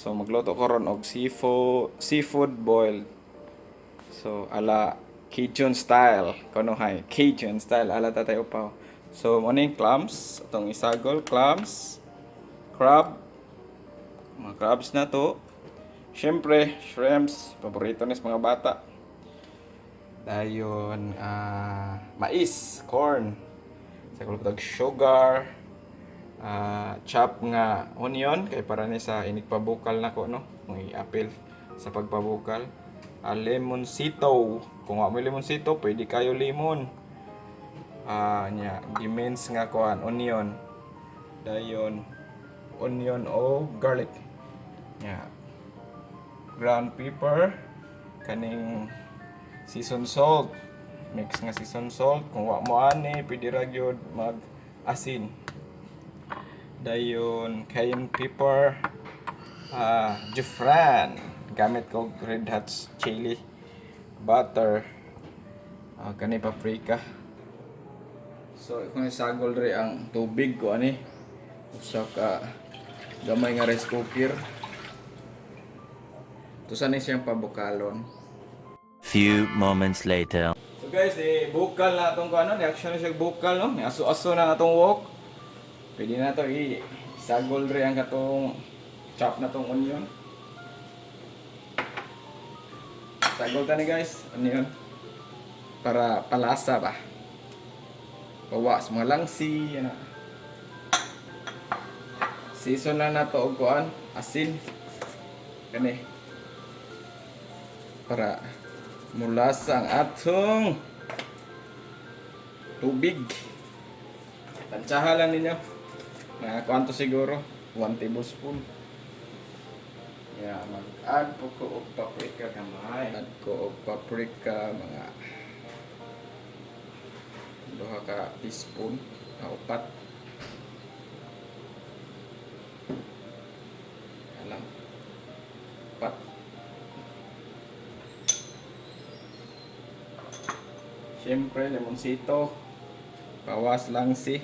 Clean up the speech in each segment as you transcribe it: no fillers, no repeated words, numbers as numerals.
So magluto ko ron og seafood boiled. So ala Cajun style, kunohay Cajun style ala Tatay Upaw. So mo ning clams, atong isagol clams, crab, mga crabs na to. Siyempre, shrimps, paborito ni sa mga bata. Dayon, mais, corn. Sa kulog sugar, chop nga onion kay para ni sa inigpabukal nako, no, may apel sa pagpabukal. Lemonsito, kung wa may lemonsito, pwede kayo lemon. Nya gi-mince nga kuan, onion. Dayon onion o garlic. Nya ground pepper, kaning season salt, mix nga season salt. Kung wa mo ani, pwede ra gyud mag asin. Dayon cayenne pepper, jufran, gamit ko red hot chili, butter, kani paprika. So kung isagol diri ang tubig ko ani, usa ka gamay nga rice cooker. Tusa ni siyang pabukalon. Few moments later. So guys, eh, bukal na atong ano, reaction na siya bukal, no? Ni aso-aso na atong wok. Pwede na to i isagol diri ang katong chop na tong onion. Sagol ta ni guys, onion. Para palasa ba. Pawa sa mga langsi, ano. Season lang na to og kuan, asin. Kani. Para mulasa ang atong tubig. Tansyahan lang ninyo. Mga kuanto siguro, 1 tablespoon. Yeah, mag-add po ko og paprika gamay. Add ko og paprika mga 2 ka teaspoon, upat. Alam. Upat. Siyempre, lemonsito. Bawas lang si.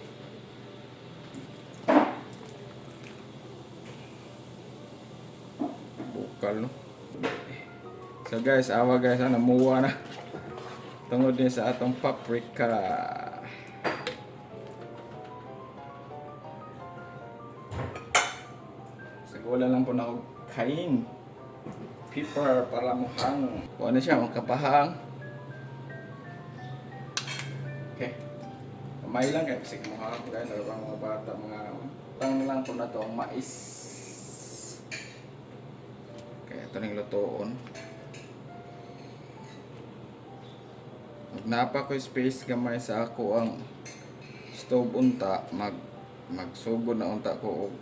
Bukal, no? So guys, awa guys, ah, namuha na. Tungod din sa atong paprika. Sagula lang po na ako cayenne pepper para mukhang kung ano siya, makapahang. Okay. Kamay lang kaya kasi mukha ko guys, lalo mga bata, mga tang lang po na to ang mais. Kaya ito ning lutoon. Napa ko space gamay sa ako ang stove unta, magsugod na unta ko og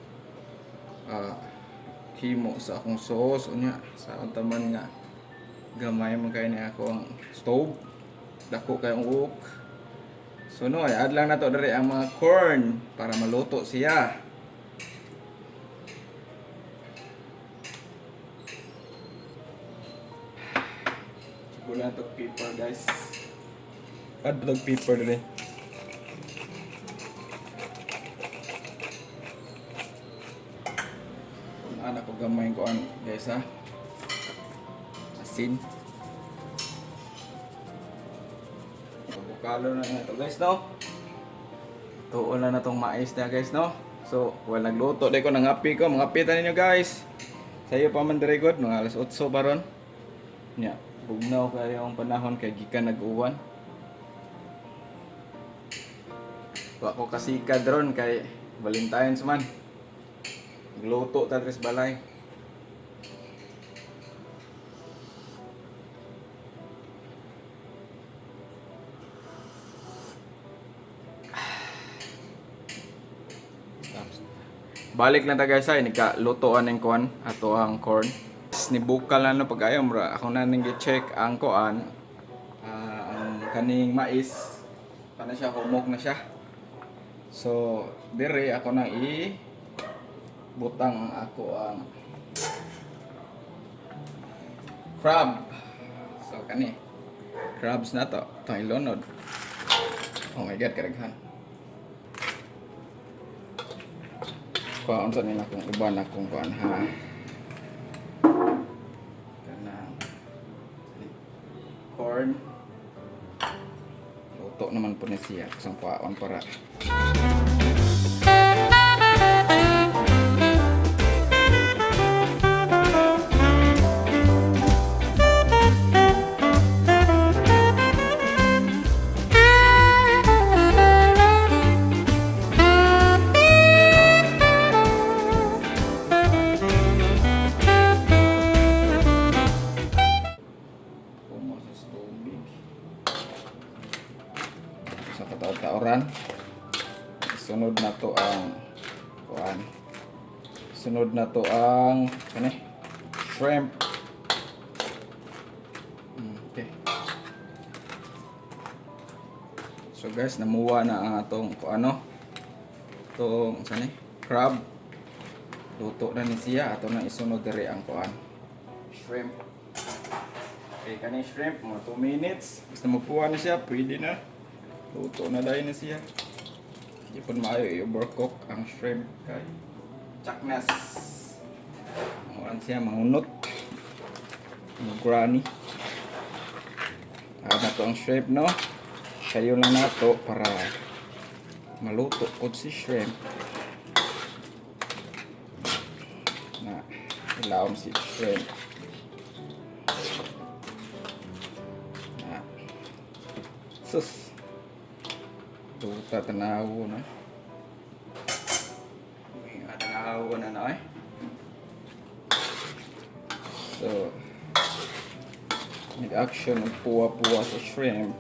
himo sa akong sauce unya sa unta man nga gamay man kay ni ako ang stove, dako kay ang wok. So no, ay add lang na to diri ang mga corn para maluto siya. Siguro na to pepper guys. Add to pepper diri. Anak ko gamay ko an guys ha. Asin. Bukalo na na to guys, no. Tuon na na tong mais na guys, no. So, well, nagluto day ko, nangapi ko, mga ta ninyo guys. Sayo pa man diri god, mga alas 8 baron. Nya, bugnaw kayo ang panahon kay gikan nag-uwan. Wa ko kasikad ron kay Valentine's man. Nagluto ta diri sa balay. Tapos, balik lang ta guys ay nagkalutoan ng kuan ato ang corn. Ni bukal na no pag ayaw mura ako na ning gi-check ang kuan, ang kaning mais pa na siya, humok na siya. So dire ako nang i butang ako ang crab. So kani crabs na to, itong ilunod. Oh my God, karaghan. Kuha unsa nila kung uban akong kuan ha. Corn. Luto naman po ni siya. Isang paon para. Pumo sa tubig. Sa kataod-taoran. Sunod na to ang kuan. Sunod na to ang ano eh? Shrimp. Okay. So guys, namuha na ang atong kuano. Itong saan eh? Crab. Luto na ni siya. Ato na isunod diri ang kuan. Shrimp. Okay, kaning shrimp, mga 2 minutes. Basta magpuha na siya, pwede na. Luto na dahil na siya. Hindi po maayo i-overcook ang shrimp kay Chaknas. Mahuan siya, mahunot. Mag-granny. Na to ang shrimp, no? Kayo lang na to para maluto po si shrimp. Na, ilaom si shrimp. Na. Sus. Duta tanaw na. Uy, tanaw na na eh. So, nag-action og puwa-puwa sa shrimp.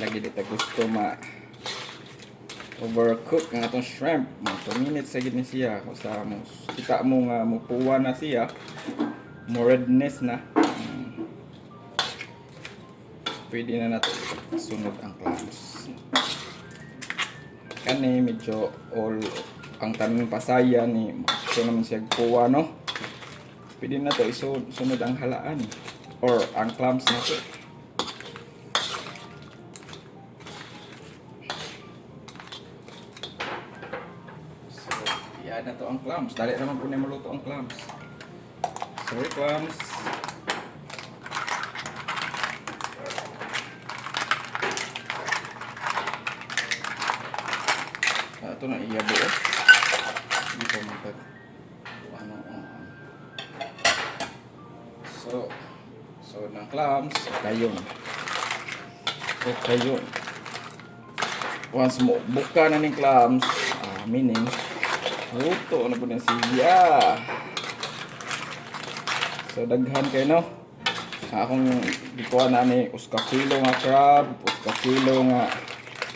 Lagi dito gusto ma overcook ang atong shrimp. Mga 2 minutes sa gid ni siya. Kung sa mo kita mo nga mupuwa na siya, mo redness na. Pwede na nato sunod ang clams. Kani medyo all ang tanong pasaya ni so naman siya puwa, no. Pwede na to isunod ang halaan or ang clams na to. So, yan na to ang clams. Dali naman po na maluto ang clams. Sorry, clams. Ah, ito na iyabo oh. Hindi pa magpag ano, oh. So ng clams, kayon. O kayon. Once mo buka na ning clams, meaning luto na po na siya. So daghan kay no. Akong gikuha na ni usa ka kilo nga crab, usa ka kilo nga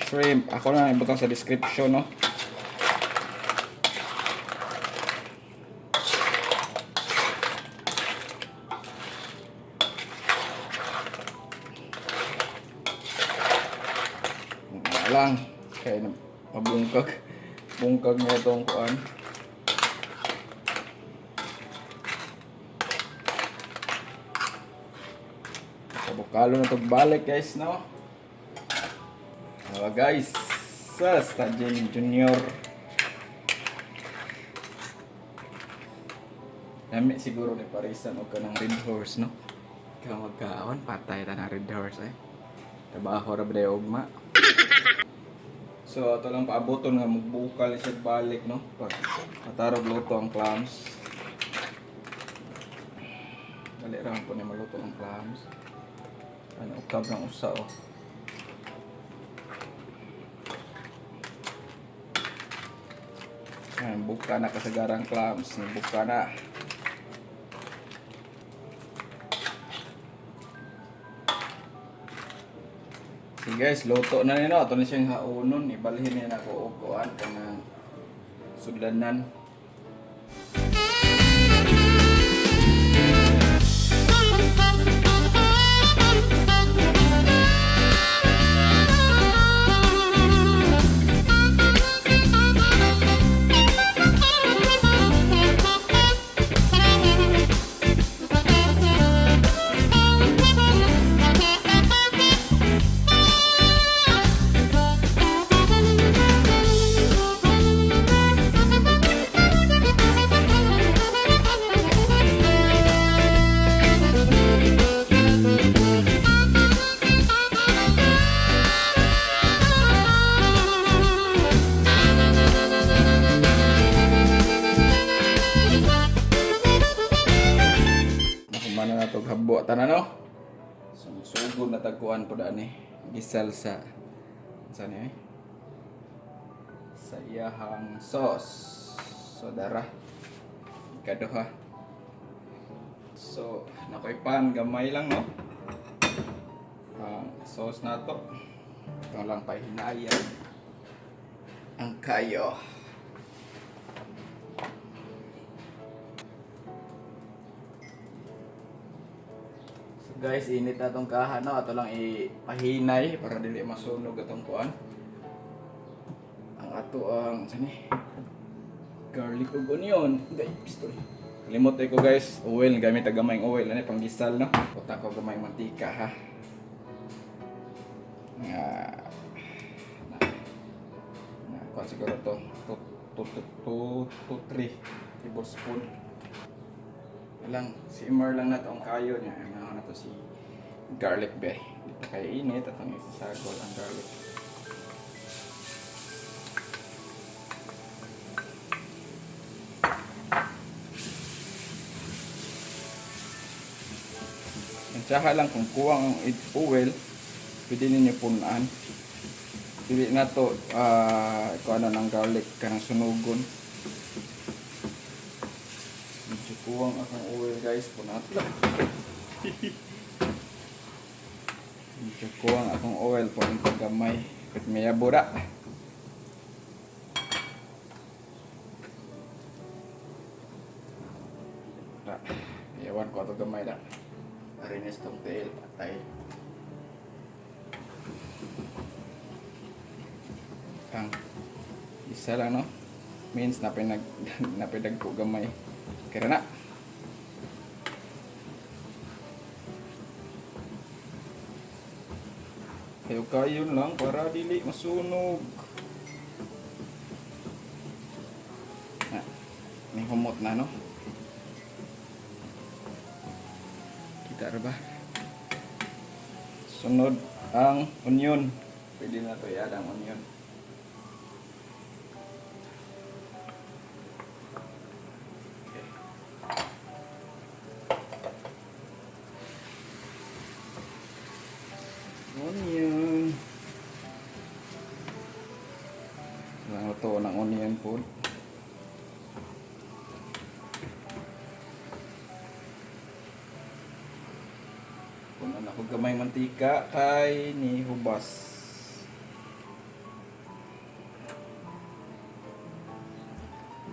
shrimp. Ako na ibutang sa description, no. Wala lang kay mabungkag bungkag nga itong kuan. Kabukalo na itong balik guys, no? Mga guys, sa Stajin Junior. Lami siguro ni Parisan og kanang Red Horse, no? Ikaw magkaon, patay ta na Red Horse eh. Trabaho ra ba dayo ugma? So ato lang paaboton nga magbukal siya balik, no? Pag matarog luto ang clams. Dali ra man po ni maluto ang clams. Ano ukab ng usa oh. Ayan, buka na kasagarang clams. Buka na. Okay guys, luto na nino. Ito na siyang haunon. Ibalhin niya na ako og kuan kanang sudlanan. tanan, no? So, sugod na tagkuan po daan eh. Gisal sa saan eh? Sa iyahang sauce. So, dara. Ikaduha. So, nakoy pan gamay lang, no? Ang sauce na to. Ito lang pahinayan. Ang kayo. So guys, init na tong kaha, no? Ato lang ipahinay para dili masunog atong kuan. Ang ato ang sani garlic ug onion. Guys, pistol. Limot ko guys, oil gamit ang gamay oil ani panggisal, no. Butang ko gamay mantika ha. Nga na, na kuan siguro to 2 2 2 3 tablespoon lang, simmer lang na to ang kayo niya. Ano na to si garlic be. Di pa kayo init at ang isagol ang garlic. Ang tsaha lang kung kuwang ang oil, pwede ninyo punaan. Dili na to kung ano ng garlic kanang sunugon. Medyo kuwang akong oil guys, punat lang. Medyo kuwang akong oil po ang gamay. Kat may abura. Da. Iwan ko ato gamay da. Arinis tong tail, patay. Ang isa lang, no? Means napinag napinagko gamay. Kaya na. Kayo kayo lang para dili masunog. Na, may humot na, no? Kita ra ba? Sunod ang onion. Pwede na to i-add ang onion. Okay. Onion. Lang luto ng onion po. Puno na ko gamay mantika kay ni hubas.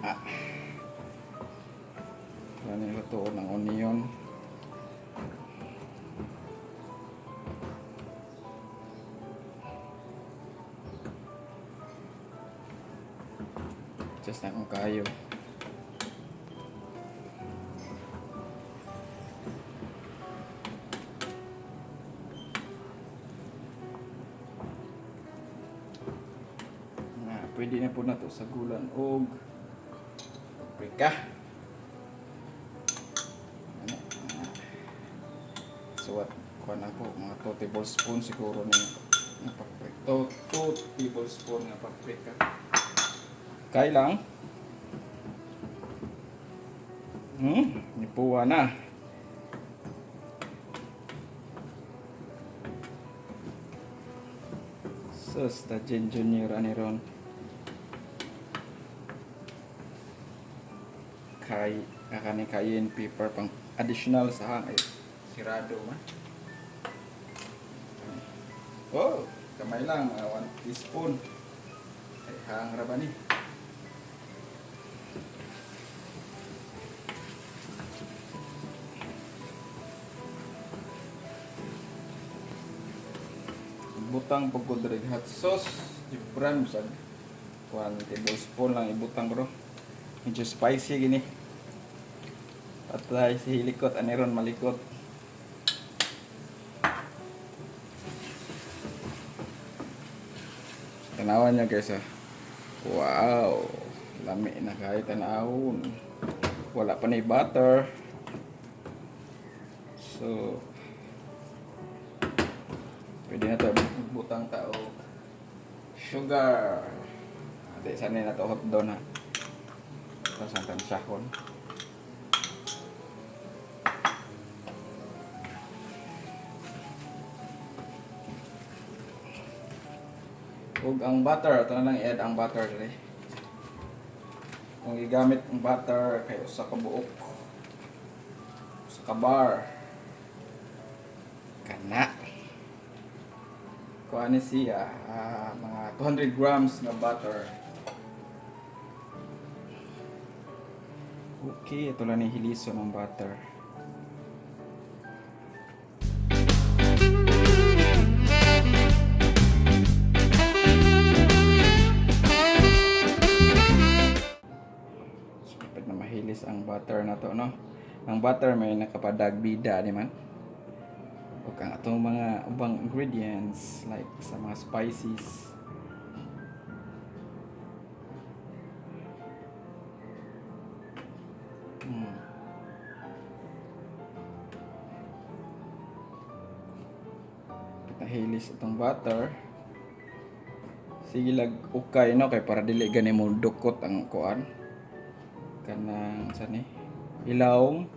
Ah. Yan yung luto ng onion. Just na akong kayo. Na, pwede na po na to sa gulan og paprika. Ano? Ah. So what? Kuha na po, mga 2 tablespoon siguro ni ng paprika. 2 tablespoon nga paprika. Kay lang. Nipuwa na. Sus, ta Jen Junior ani ron. Kay akani cayenne pepper pang additional sa hang ay sirado man. Oh, kamay lang, mga 1 teaspoon. Ay hang ra ba ni? Butang pag ko diri hot sauce, Gibran bisag 1 tablespoon lang ibutang bro. Medyo spicy gini. Patay si hilikot ani ron malikot. Tanawan niya guys ah. Wow, lami na kayo tanawon. Wala pa ni butter. So, pwede na to butang tao sugar. Ate, sana na to hot doon ha. Ito sa tansyahon. Ug ang butter, ato na lang i-add ang butter diri. Kung gigamit ang butter kay usa ka buok. Usa ka bar. Kana. Kuha ni siya, mga 200 grams nga butter. Okay, ito lang ni hiliso ng butter. So, dapat na mahilis ang butter na to, no? Ang butter may nakapadagbida, di man? Ug ang atong mga ubang ingredients like sa mga spices. Dapat nahilis itong butter. Sige lag ukay, no, kay para dili gani mo dukot ang kuan. Kanang sa ni ilawom.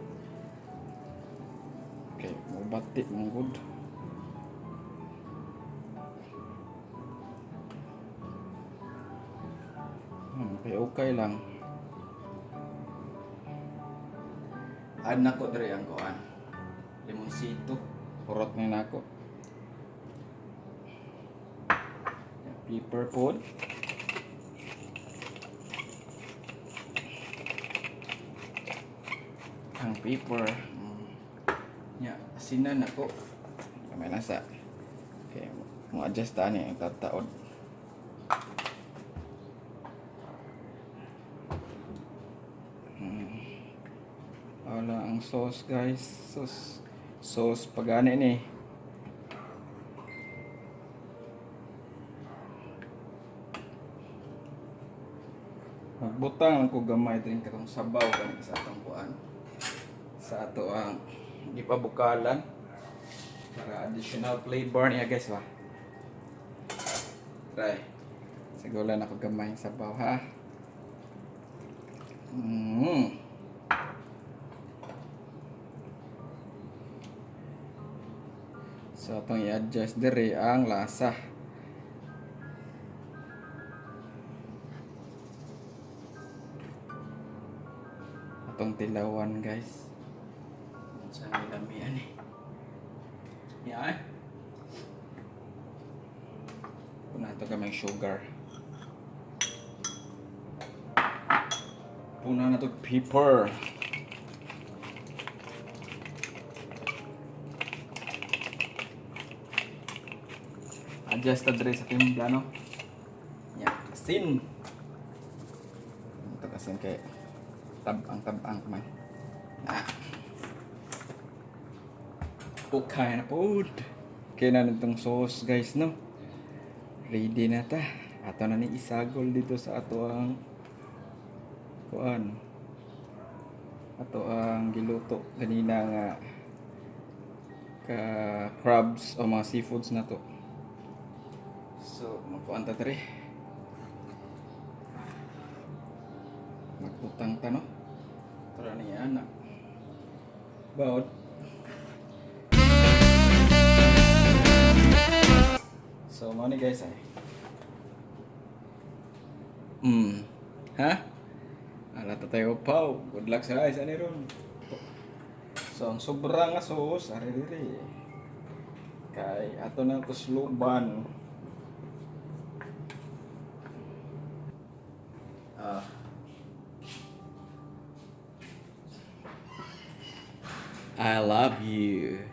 Okay, mo bati mong good. Okay, okay lang. Add na ko diri ang kuan. Limonsito. Hurot ni nako. Pepper pod. Ang pepper. Ya, asinan nako. Kamay lang sa. Okay, mo adjust ta ni ang tataod. Wala ang sauce, guys. Sauce. Sauce pagani ni. Magbutang lang ko gamay din katong sabaw kani sa atong kuan. Sa ato ang gipabukalan para additional flavor niya, guys, ba. Try. Sigulan ako gamay ang sabaw, ha. So atong i-adjust diri ang lasa. Atong tilawan, guys. Sa lamian eh. Yan. Punahan to gamay sugar. Punahan na to pepper. Adjust ta diri sa timpla, no? Ya, asin. Ito asin kay tabang-tabang man. Ah. Okay na pod. Okay na nitong sauce, guys, no? Ready na ta. Ato na ni isagol dito sa ato ang kuan. Ato ang giluto ganina nga ka crabs o mga seafoods na to. So, magkuan ta diri. Magbutang ta, no? Tara ni anak. Baod. So, mao ni, guys, ay. Ha? Ala ta tayo paw. Good luck sa guys ani ron. So, ang sobra nga sauce, ari diri. Kay ato na kusluban. Ah. I love you.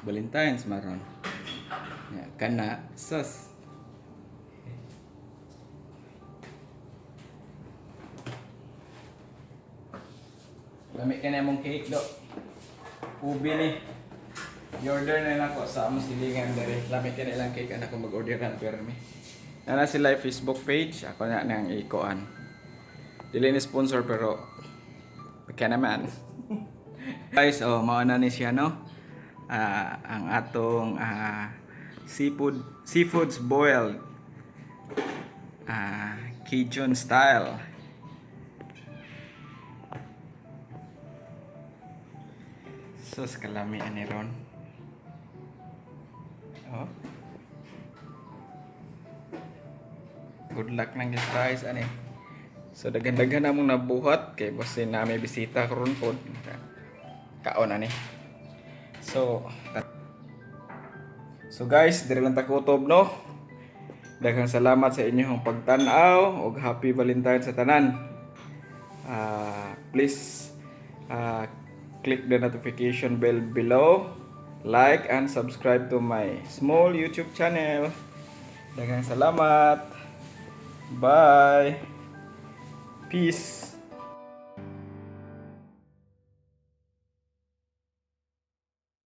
Valentine's maron. Ya, kana sauce. Lami ka na mong cake, do. Ubi ni. I-order na lang ako sa among silingan dere. Lami ka na ilang cake anak ko mag-order na permi. Nana sila yung Facebook page. Ako na nang ikuan. Dili ni sponsor pero baka naman. Guys, oh, mao na ni siya, no. Ang atong seafoods boiled Cajun style. Sus, kalami ani ron. Oh. Good luck nang guys ani. So daghan-daghan among nabuhat kay basin na may bisita karon pod. Kaon ani. So guys, diri lang ta kutob, no. Daghang salamat sa inyong pagtan-aw ug happy Valentine sa tanan. Please click the notification bell below, like and subscribe to my small YouTube channel. Daghang salamat. Bye. Peace.